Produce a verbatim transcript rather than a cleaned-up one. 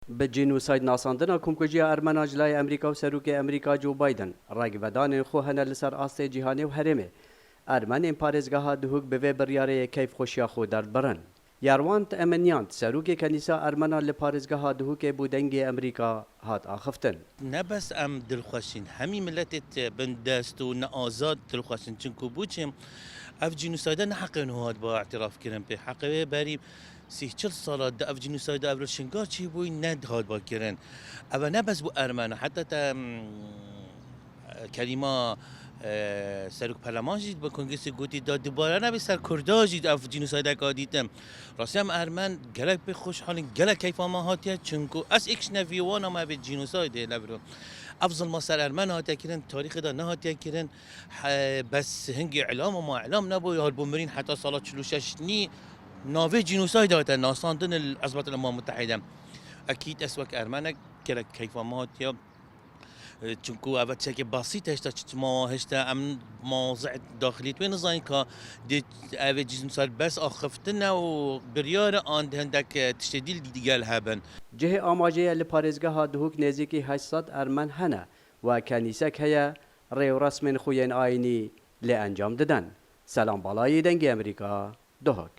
Bi cînosayd nasandina komkujiya Ermenan ji layê Amerîka û Serokê Amerîka Joe Biden, ragvedanên xwe hene li ser astê cîhanê û herêmê. Ermenên parêzgeha Duhok bi vê biryarê yê keyfxweşiya xwe derdibirin. Yerwant Emenyant, serokê Kenîsa Ermenan li parêzgeha Duhokê bo Dengê Amerîka hat axiftin. Ne bes em dilxweş in, hemî miletê bindest û neazad dilxweş in. Çinku bo çi? Ev cînosayda ne heqê niha hat ba îtiraf kirin pê. Heqê wê berî sî çil sala di ev cînosayda ev li Şingal çêbûyî ne hat ba kirin. Ev ne bes bo Ermena, heta te, em, Kerîma, e, Serok Perleman jî bi kongresê gotî da dubare nebe ser Kurda jî ev cînosaydeka dîtin. Rastî em Ermen gelek pê xweşhal in, gelek keyfa me hatiye, çinku ez êk ji nevî wan a me vê cînosaydê, levro. Ev zilma ser Ermen hatiye kirin, tarîxê de nehatiye kirin. He, bes hingê îlama ma îlam nebû, ya bo mirîn heta sala çil û şeş nî navê cînosayda hate nasandin li Ezbetil Umam Mutehîde. Ekîd ez wek Ermenek gelek keyfa me hatiye. Çinku ev tiştekê basît e, hişta çi çima hişta em mewazî daxilî wê nizanin ka dê ev ê cînosayd bes axiftin e û biryar e an hindek tiştê dî digel hebin. Cihê amajê ye li parêzgeha Duhok nêzîkî heşt sed Ermen hene, we kenîsek heye, rê û resmên xwe yên ayînî lê encam didin. Selam Balayî, Dengê Amerîka, Duhok.